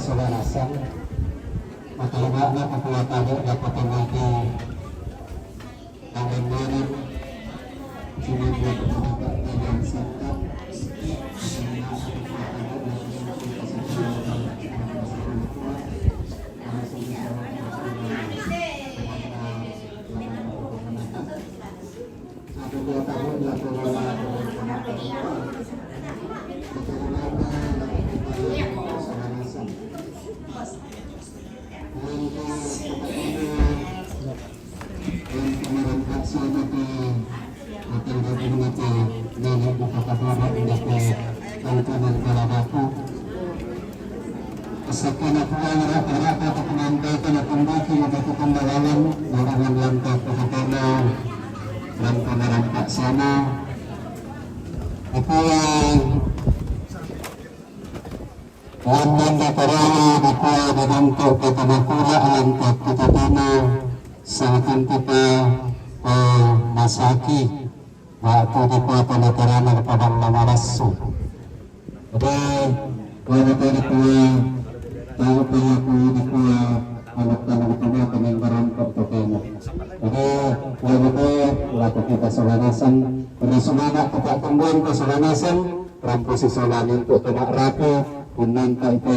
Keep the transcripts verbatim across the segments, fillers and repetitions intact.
Sawanasang, makaluga na ko kuwa tabi na patamaki. Ang nangyari, sinunod ko na ang sangkap. Asakana kuwa rata-rata ko kumanta ko na kumbaki na ko kumbalan, narangan lang ko ko katanan, rampa na rampa sana. Ako ay, wan man na karaya, di ko ay naganto ko kamakula, alam ko ko katanan, sa akin ko pa, ah, masaki. Waktu di ko panatarana padang na malasu. Jadi, wala pa di ko, tao pa ako di ko, anak na mga tama, kaming barangkap ko kamo. Jadi, wala pa, wala pa kita sa lanasan. Kung sumama ko pa kung buwan ko sa lanasan, rampo si Solanin ko ito na rapo, kung nanta ito,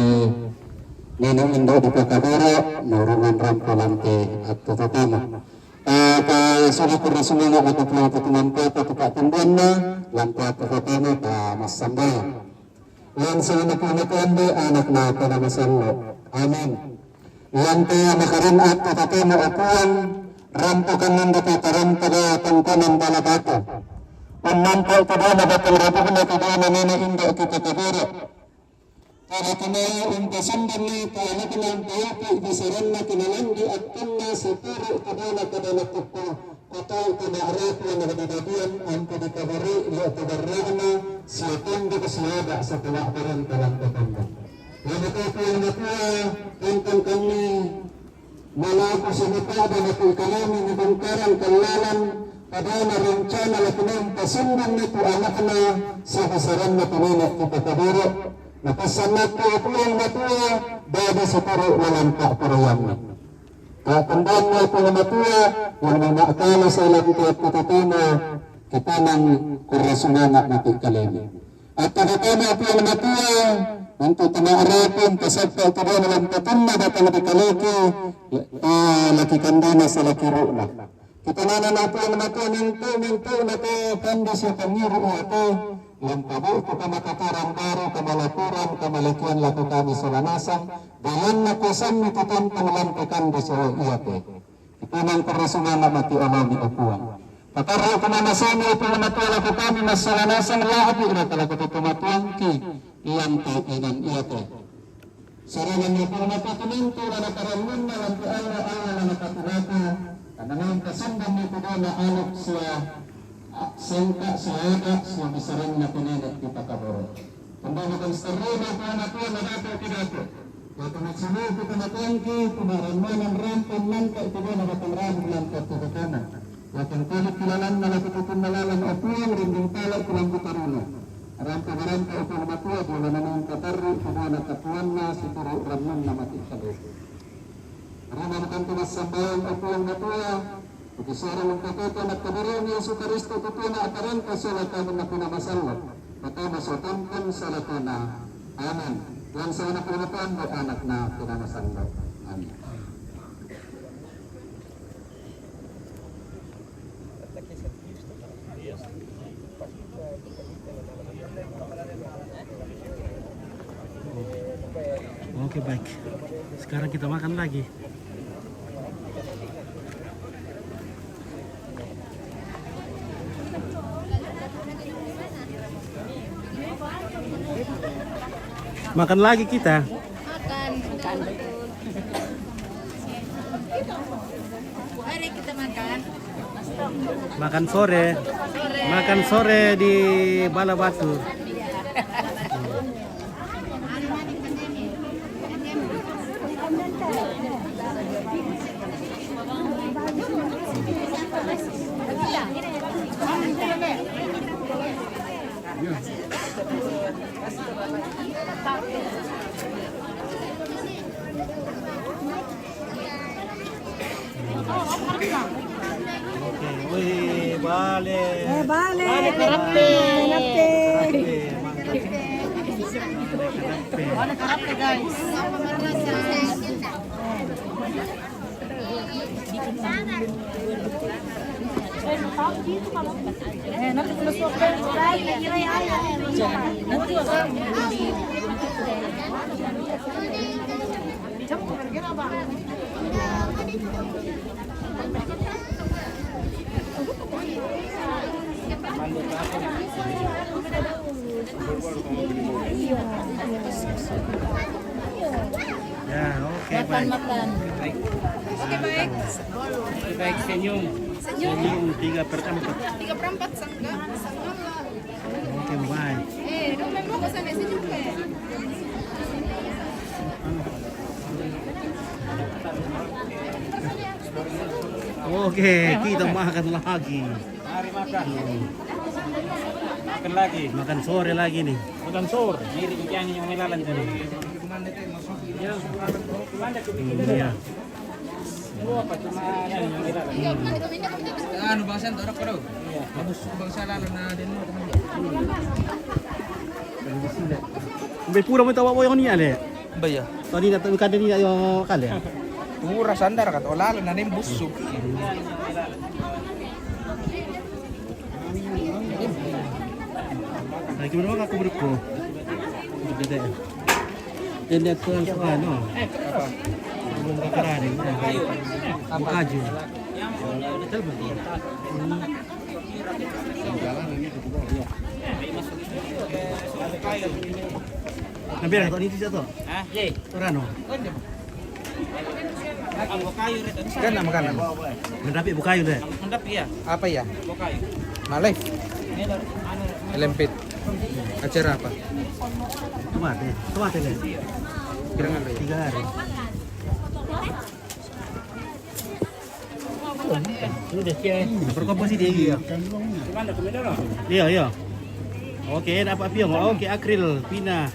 nino indo di ko kaburo, naurungan rampo lante at tututumo. Ah, pa suli ko na sumama ko pa kung tumampa, pa tuka tumbuan na, lante at tututumo, pa masambaya. Lan sa anak na kuwan di, anak na ako na masanlo. Amen. Lan kaya makarin at katatay mo apuan, rampo ka nanda ka karan pada tangkanan balabato. Unang pa ito ba na batang rabog na ito ba na nina inda kita kabiri. Kada kamaya unta sandan na ka anak na ang payapi, bisaran na kinalandi at kanna sa puro ka ba na kada natuko. Kataw ka na arapo na kadidadian, ang kadikabari, liya kabaraan na, siya tanda ka siyada sa kalaparan ka lang katanda. Lahat ako ang nakuha, kantang kami, malako sa mata, ba na kung kalami, ni bangkaran, kalalan, kadana, rintsana, lakinang, pasundan na ko, anak na, sa kasaran na pinina, kita kaburo. Napasan na ko, ako ang nakuha, dada sa puro, walang kaparayam na. Katandaan mo ito na matuwa, yung mga akala sa ilang tiyak katatama, kita ng kurasunan na mati kalemi. At katatama ito na matuwa, ang tutama arapin, kasagpa ito ba nalang patunna, batang di kaleki, ah, laki kandana sa laki runa. Kita na na ito na matuwa, mintu, mintu, na ito, kanda siya kangiru ito, yung pabu ito kamakataran, baro, kamalapuran, kamalakian, lako kami sa lanasan, Dalan na ko sa mi tutantang lan ko kanda sa iya ko. Ito nang karasumana mati alaw ni Apuan. Pakaro ko na masami ito na matuwala ko kami masalanasang labi na talaga ito matuwang ki iyan ko inan iya ko. Sarangan niya po na patuminto na nakaramun na lang ko ala ala na nakatulako. Kanangang kasamban niya ko doon na alok siya, ah, sangka siya ada siya misaran na pinili kita kaburo. Kung ba makan sarili ko na po na dapat ko dapat. Waktu magsuluh kita matangki, kumaran-manan rampon nangka ito ba na batang rabu nangka ito ka kanan. Waktu kulit kilalan na laki ko pun malalan o puyang rinding pala ko lang butaruna. Rampa-rampa ito na matuwa, di wala na nang katarri, ito ba na katuan na, siguro ramon na mati sa loob. Rama makan ko masambayan o puyang matuwa, Pagkasarang ng kapatid at kabarang ni Yesu Kristo, totoo na ataran ka sa lahat ng pinamasal mo. Patama sa tampang sa lahat na. Amen. Yan sa anak ng Anak mo, anak na pinamasal mo. Amen. Oke, baik. Sekarang kita makan lagi. Makan lagi kita. Makan. Mari kita makan. Makan sore. Sore. Makan sore di Bala Batu. Okay. Uy, bale. Eh, bale. Bale, karape. Karape. Karape, mantap. Bale, karape, guys. Ya, okay, makan, baik. Makan. Oke, baik. Oke, baik, senyum. Senyum. Senyum tiga per empat. Tiga per empat, sangga, sangga lah. Oke, baik. Eh, dong main bawa ke sana, senyum, eh. Oke, kita makan lagi. Mari makan. Makan lagi. Makan sore lagi nih. Makan sore. Ini yang melalan tadi. Hmm, iya. Anu, bangsa orang kau. Habis bangsa lalu na den. Sampai pura mo tawa mo yang ni ale. Ba iya. Tadi nak bukan ni nak yang kali. Pura sandar kat olala na den busuk. Lagi mana aku berko. Beda ya. Dia lihat tu yang suka no. Apa? Belum kakaran ni. Buka je. Nabi dah tak ni tu. Ha? Ye. Orang no. Kan nama kanan. Mendapi bukayu deh. Mendapi ya. Apa ya? Bukayu. Malay. Ini dah, anu, L M P. Acara apa? Tomate, tomate deh. Kira-kira tiga hari. Berkomposisi dia. Iya, iya. Oke, dapat pion. Oke, Akril, Pina,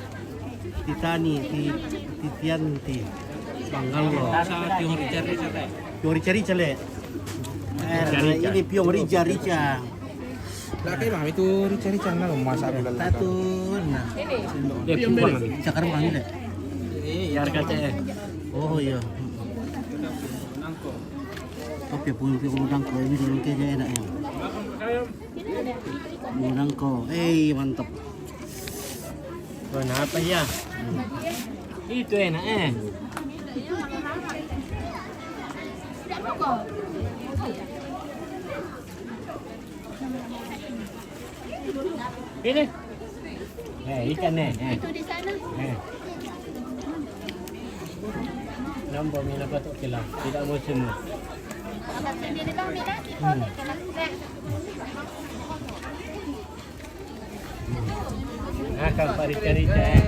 Titani, Ti-, Titianti, Bangalo. Sa pion rica-rica, le. Pion rica-rica, le. Eh, ini pion rica-rica. Laki mah itu rica-rica na masak satu, nah. Dia bukan. Cakar bukan ini. Iya, harga teh. Oh iya. Oke, pun pun udang ko ini, ini kayaknya enak ya. Udang ko, eh, mantap. Kenapa ya? Itu enak, eh. Ini. Eh, ikan ni. Eh. Itu di sana. Eh. Nampak mina patut kila. Tidak mau semua. Makan sendiri, Bang, mina. Hmm. Makan parica-rica, eh.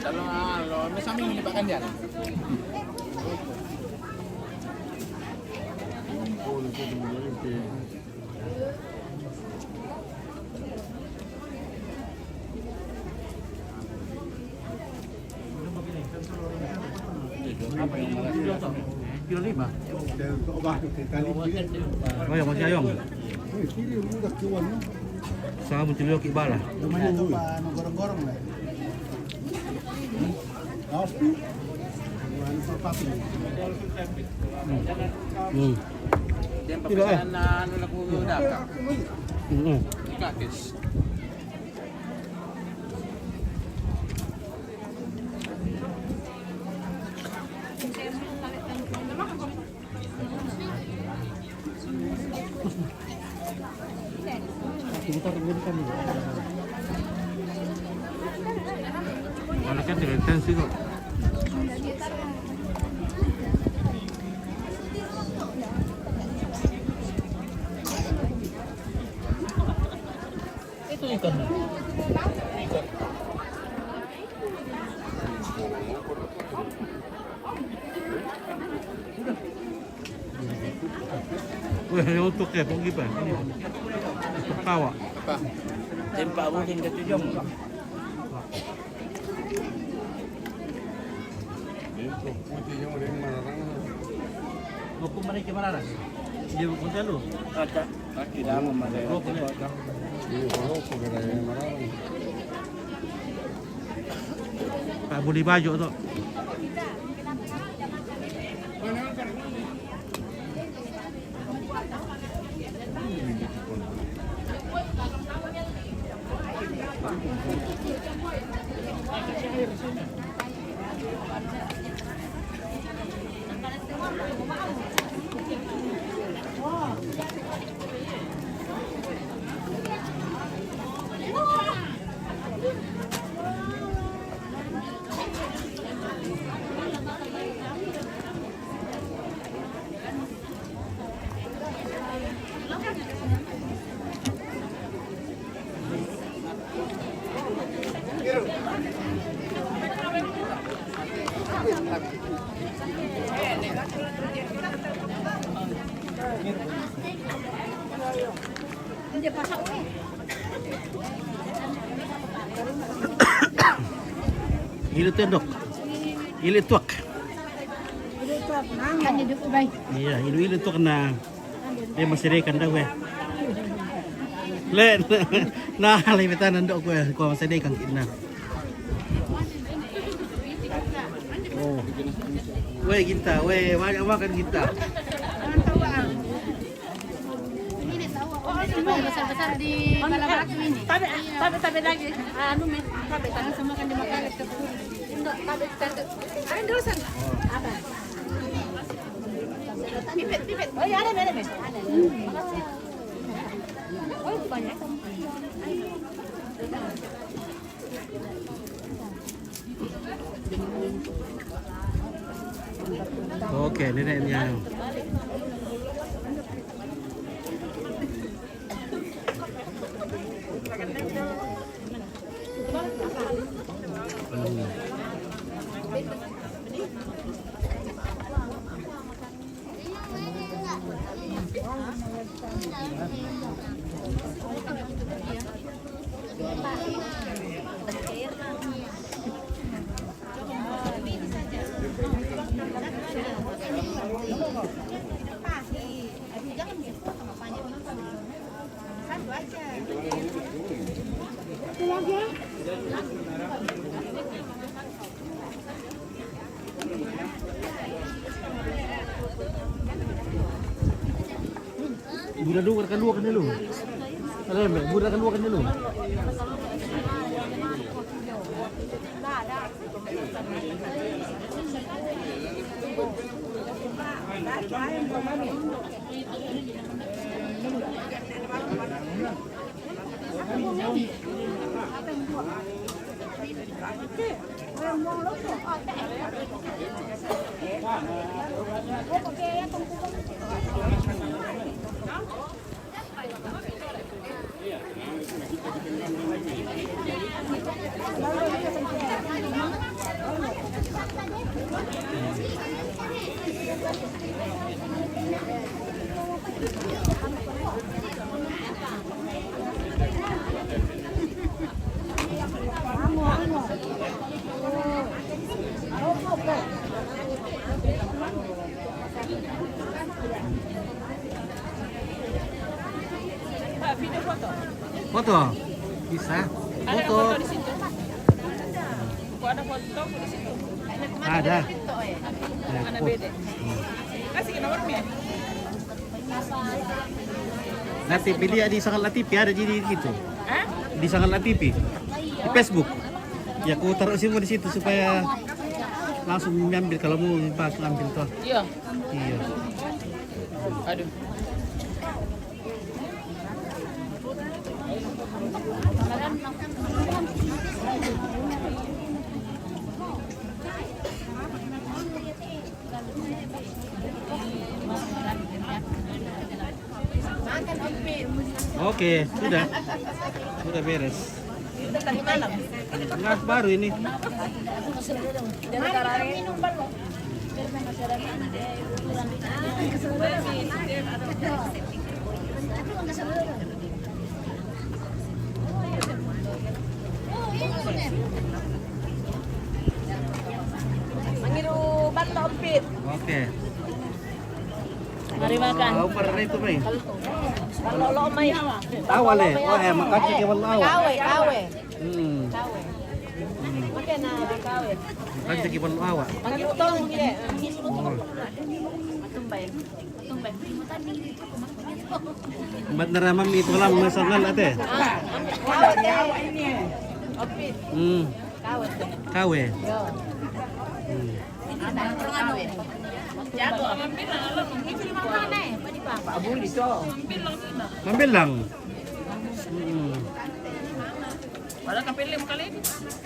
Kalau, kalau, misalnya ini makan dia. Oh ya, masih ayam. Sama mencuri kibala. Lumayan tuh, Pak, gorong-gorong lah. Hmm. Hmm. Dia pakai sana, anu, lagu dah. Hmm. Gratis. Wala ka, tiga intense ko. Ito ikan na. Ikan. Uy, yung utok eh, pogi pa. Utok tawa. Apa? Tempa mo din ka tuyo mo. Huku mare ke marara. Dia huku telu. Kata, kaki dalam ada. Huku mare. Iya, kalau huku kira yang marara. Pak Budi Bajo tu. Ilu tendok. Ilu tuak. Iya, ilu-ilu tu kena. Dia masih rekan dah gue. Len. Nah, lebih tahan ndok gue. Kau masih rekan kita. Oh. Weh, kita, weh, banyak makan kita. Ini besar-besar di Balam Batu ini. Tabe, tabe, tabe lagi. Anu, men. Tabe, tabe. Sama kan dimakan. Tabe, tabe. Ada dosa. Apa? Pipit, pipit. Oh, iya, ada, ada, ada. Oh, itu banyak. Oke, ini neneknya. Buda dua kan dua kan dulu. Ada yang buda kan dua kan dulu. Pak, video foto. Foto? Bisa. Ada foto. Foto di situ. Kok ada foto di situ? Ada. Mana foto. Beda? Hmm. Kasih nomornya. Nanti pilih di Sangat Latipi ada jadi gitu. Hah? Di Sangat Latipi. Di Facebook. Ya, aku taruh semua di situ supaya langsung ambil kalau mau pas ambil tuh. Iya. Iya. Aduh. Oke, sudah. Sudah beres. Enggak, baru ini. Mangiru Eh. Mari makan. Lapar na itu, Mai. Kalau lo, Mai. Tawa le. Oh, eh, makasih ya, wallah. Kawe, kawe. Hmm. Kawe. Hmm. Oke, na kawe. Makasih ya, wallah. Panggil tong, ya. Oh. Matumbay. Matumbay. Ba't naramam ito lang masangal, ate? Ah, kawe, te. Opit. Hmm. Kawe, te. Kawe. Yo. Hmm. Mambil lang. Hmm. Wala ka pili mo kali.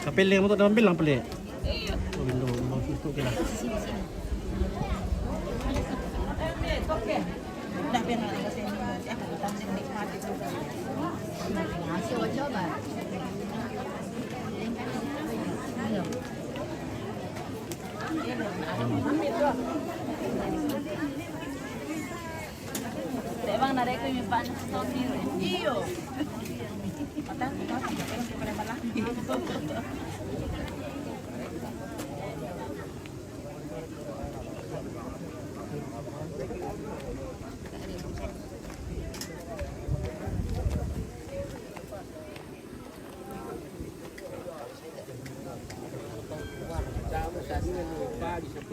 Kapili mo to, mambil lang pili. Iyo. Oh, Indo, Indo, Indo, kila. Emang na rekoy mi pa na sa Tokyo, eh. Iyo.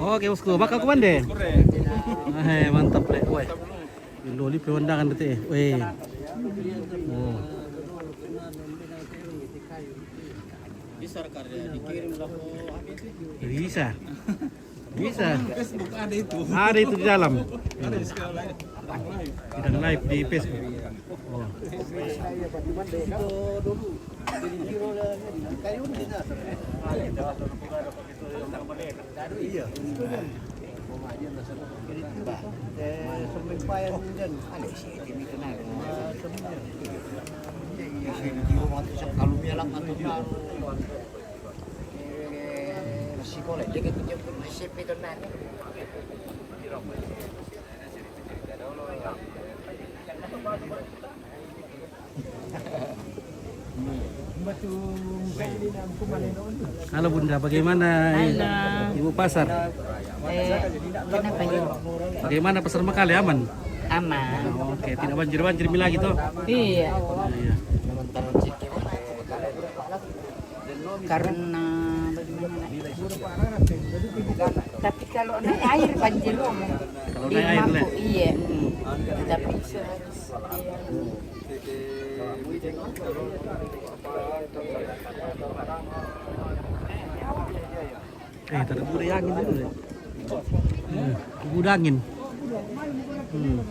Oke, bosku. Baka ku mande. Eh, mantap, le. Woi. Loli pemandangan bete. Woi. Oh. Bisa. Bisa. Facebook ada itu. Ada itu di dalam. Ada di sekolah. Sedang live di Facebook. Oh. Iya. Kalau mialang atau sekolah dia kan jemput S M P tu nani. Halo Bunda, bagaimana Ibu pasar? Eh, kenapa ya? Bagaimana pasar Mekale, aman? Aman. Oke, tidak banjir-banjir lagi toh? Iya. Iya. Karena bagaimana? Tapi kalau naik air banjir. Kalau naik air, le? Iya. Tapi Eh, tak ada budaya angin itu, le. Hmm, budaya angin. Hmm.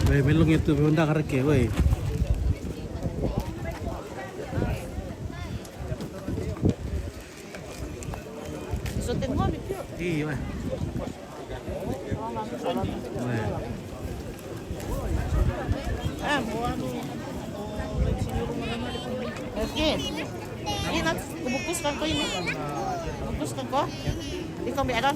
Woi, melong itu, melong dah kareke, woi. Iya, Pak. Oke. Ini nanti kubukuskan ko ini. Kubukuskan ko. Ikaw may alam.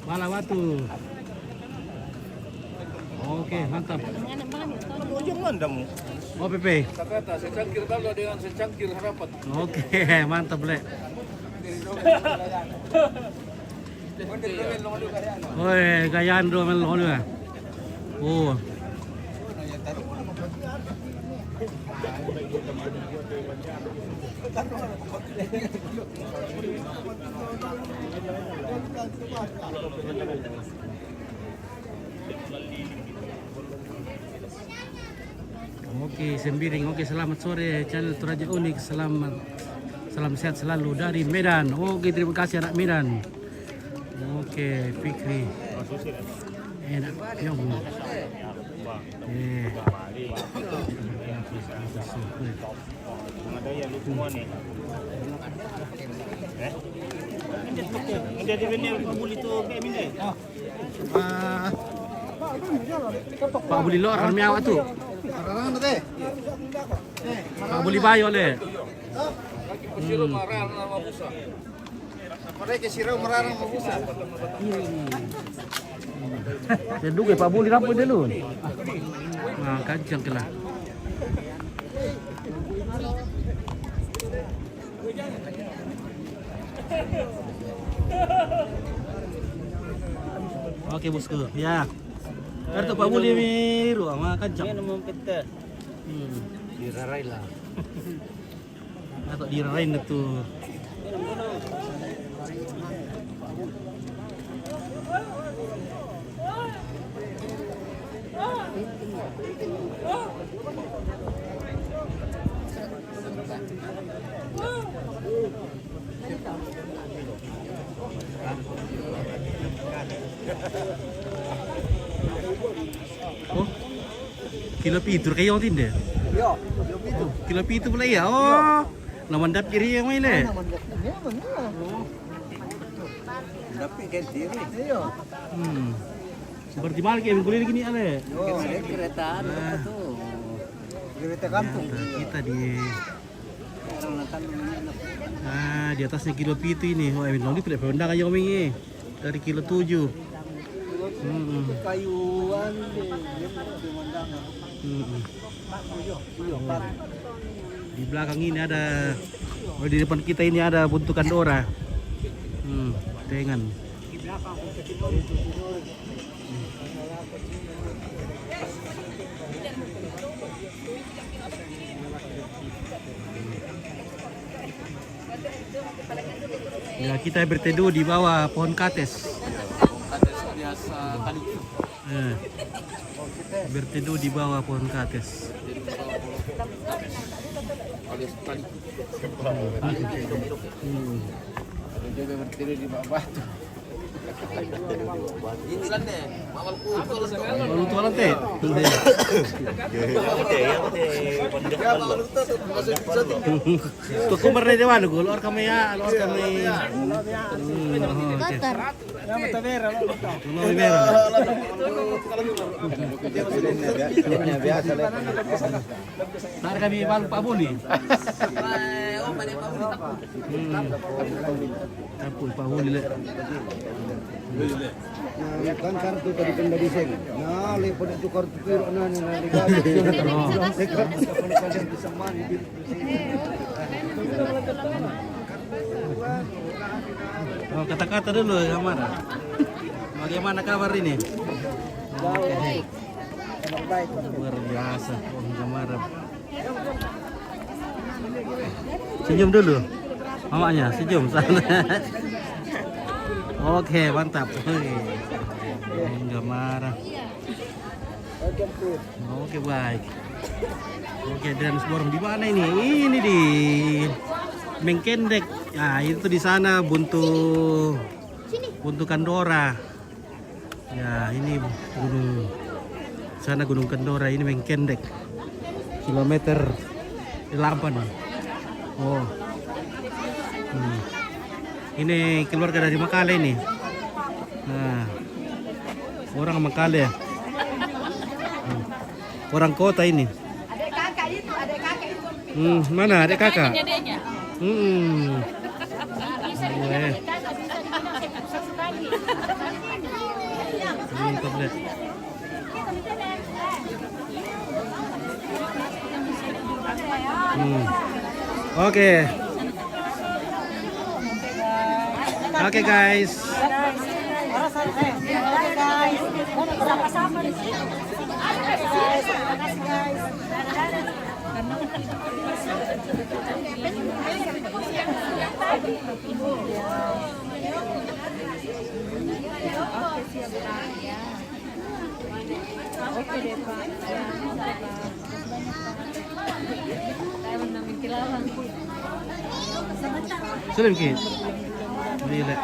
Wala watu. Oke, mantap. Ujung mana mu? Oh, Pepe. Kata-kata, secangkir balo dengan secangkir harapan. Oke, mantap, le. Woi, gayaan do melong lu ya. Oh. Oke, Sembiring. Oke, selamat sore channel Toraja Unik. Selamat, salam sehat selalu dari Medan. Oke, terima kasih anak Medan. Oke, Fikri. Enak, ya, Bu. Eh. Pak Buli Lor, kami awak tu. Pak Buli Bayo le. Hmm. Mereka sirau merarang mabusa. Dia duga Pak Buli rampo dia lu. Nah, kancang ke lah. Oke, bosku. Ya. Kartu Pak Buli miru ama kancang. Ini mau peta. Hmm. Dirarai lah. Atau dirarai na tu. Oh, kilo pitu kayo tinde. Yo, kilo pitu. Oh, kilo pitu pula ya. Oh, naman dap kiri yang mai le. Naman dap kiri yang mai. Dapat kan diri. Iyo. Hmm. Seperti balik ya, minggu ini gini ale. Yo, kereta anu apa tu? Kereta kampung. Kita di Ah, di atasnya kilo pitu ini. Wah, Emin Longdi tidak pemandangan yang ini. Dari kilo tujuh. Hmm. Kayuan deh, dia pemandangan. Hmm. Iya, Pak. Di belakang ini ada, oh, di depan kita ini ada buntu Kandora. Hmm, dengan. Ya, kita berteduh di bawah pohon kates. Kates biasa kali. Eh, berteduh di bawah pohon kates. Jadi, kalau pohon kates alias kali. Hmm. Ada juga berteduh di bawah batu. Ini kan deh, mawal kutu. Mawal kutu lan te. Tuh, kumar nih, dewan, gue luar kami ya, luar kami. Hmm, oh, oke. Kotor. Luar kami ya. Biasa, biasa. Tar kami bang Pak Buli. Hmm. Apa Pak Buli le? Nah, kan kartu tadi kan dari seng. Nah, le pada tu kartu piro na ni na. Oh. Oh, kata-kata dulu, Gamara. Bagaimana kabar ini? Oke. Luar biasa, oh, Gamara. Senyum dulu. Mamanya senyum. Oke, mantap. Oke. Gamara. Oke, baik. Oke, dan borong di mana ini? Ini di Mengkendek. Nah, itu di sana buntu, buntu Kandora. Ya, ini gunung, sana Gunung Kandora, ini Mengkendek. Kilometer delapan. Oh. Hmm. Ini keluarga dari Makale ini. Nah, orang Makale. Hmm. Orang kota ini. Adik kakak itu, adik kakak itu. Hmm, mana adik kakak? Adiknya. Hmm. Iya. Mantap deh. Hmm. Oke. Oke, guys. Guys, guys, guys. Sudah bikin. Bila.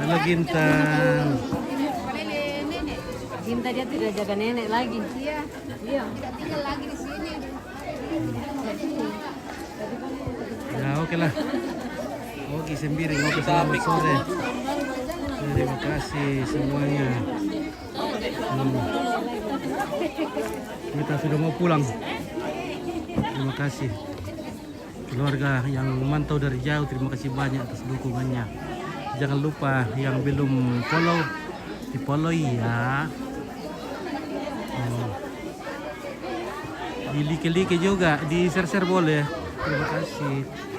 Halo Ginta. Ginta dia tidak jaga nenek lagi. Iya. Iya. Tidak tinggal lagi di sini. Ya, oke lah. Oke, Sembiring, oke, selamat sore. Terima kasih semuanya. Hmm. Kita sudah mau pulang. Terima kasih. Keluarga yang memantau dari jauh, terima kasih banyak atas dukungannya. Jangan lupa yang belum follow, di-follow ya. Hmm. Di-like-like juga, di-share-share boleh. Terima kasih.